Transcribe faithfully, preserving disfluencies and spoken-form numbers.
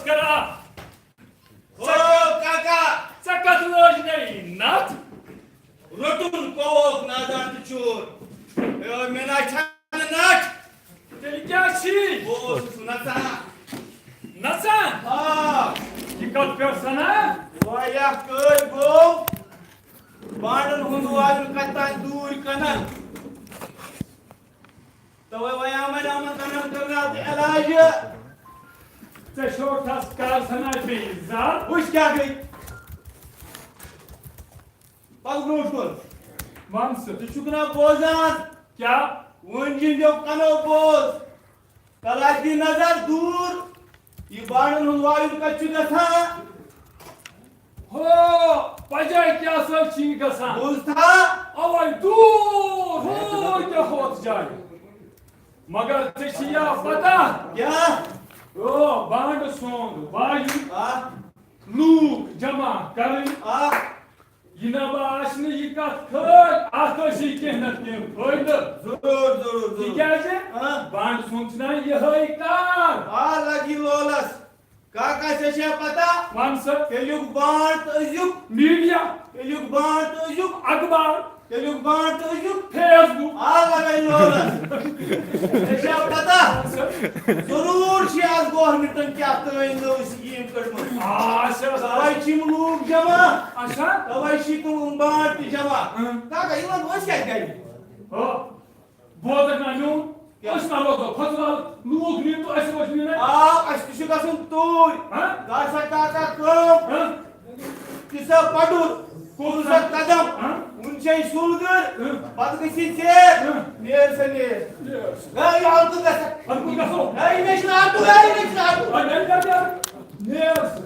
کرا۔ او کاکا، ژےٚ کتھ لٲج نَے نتھ؟ روٚٹُن کووُکھ نادان تہٕ چور۔ اے، مےٚ نہ چھنہٕ نٹھ۔ تیٚلہِ کیٛاہ چھی؟ بہٕ اوسُس نژان۔ نژان؟ آ۔ یہِ کتھ پٮ۪ٹھ سنا؟ واریاہ کٲلۍ گوٚو۔ بانڈن ہُنٛد واجُن کتہِ تام دوٗرۍ کنن۔ توے ویامن یمن کنن کرناو تہِ علاج۔ ژےٚ شوٹھس کر سنا بیٚیہِ زال؟ وٕچھ کیٛاہ گٔے۔ پکھ برونٛٹھ کُن۔ وَن سا۔ ژٕ چھُکھ نا بوزان؟ کیٛاہ؟ وۄنۍ جِنٛدیو کنو بوز۔ کلاس دی نظر دوٗر۔ یہِ بانڈن ہُنٛد وایُن کتہِ چھُ گژھان؟ ہو، پجاے کیٛاہ سا چھی گژھان؟ بوزتھا؟ اوے دوٗر، ہو کیٛاہ ہوت جایہِ۔ مگر ژےٚ چھِ یا پتہ؟ کیٛاہ؟ او، بانڈٕ سُنٛد وایُن۔ آ۔ لوٗکھ جمع کرٕنۍ۔ آ۔ یہِ نہ بہٕ آسہِ نہٕ یہِ کتھ کھٲج، اتھ ٲسی کینٛہہ نتہٕ کینٛہہ فٲیدٕ۔ ضروٗر، ضروٗر، ضروٗر۔ تِکیٛازِ آ۔ بانڈٕ سُنٛد چھُنہ یِہوٚے کار۔ آ، لگہِ لولس۔ کاکا، ژےٚ چھےٚ پتہ؟ وَن سا۔ تیٚلیُک بانڈ تہٕ أزیُک۔ میٖڈیا۔ تیٚلیُک بانڈ تہٕ أزیُک۔ اخبار۔ تیٚلیُک بانڈ تہٕ أزیُک۔ Facebook. آ، لگے لولس۔ ژےٚ چھےٚ پتہ؟ وَن سا۔ ضروٗر چھِ از گورمنٹن کیٛاہ تام نٔو سکیٖم کٔڑمٕژ۔ آ، اچھا۔ توے چھِ یِم لوٗکھ جمع۔ اچھا۔ توے چھِ تِم بانڈ تہِ جمع۔ اۭں۔ کاکا، یِمن اوس کیٛاہ گرِ؟ ہو۔ بوزکھ نا میون؟ کیٛاہ؟ أسۍ ما روزو کھۄژوال؟ لوٗکھ نِن تہٕ أسۍ روزِ نہٕ۔ آ، اَسہِ تہِ چھُ گژھُن توٗرۍ۔ ہاں؟ کر سا کاکا کٲم۔ ہاں؟ تہِ سا پَٹُر، کوٚر سا قدم۔ ہاں؟ وُنہِ چھے سُل گٔر، ہاں۔ پَتہٕ گٔژھی ژیر۔ ہاں۔ نیر سا نیر۔ نیر۔ ہے، یہِ ہلکہٕ گژھکھ۔ ہلکہٕ گژھو۔ ہے، یہِ مےٚ چھُنہٕ ہلکہٕ، ہے، یہِ مےٚ چھُنہٕ ہلکہٕ۔ ہے، نیر، نیر، نیر۔ نیر سا۔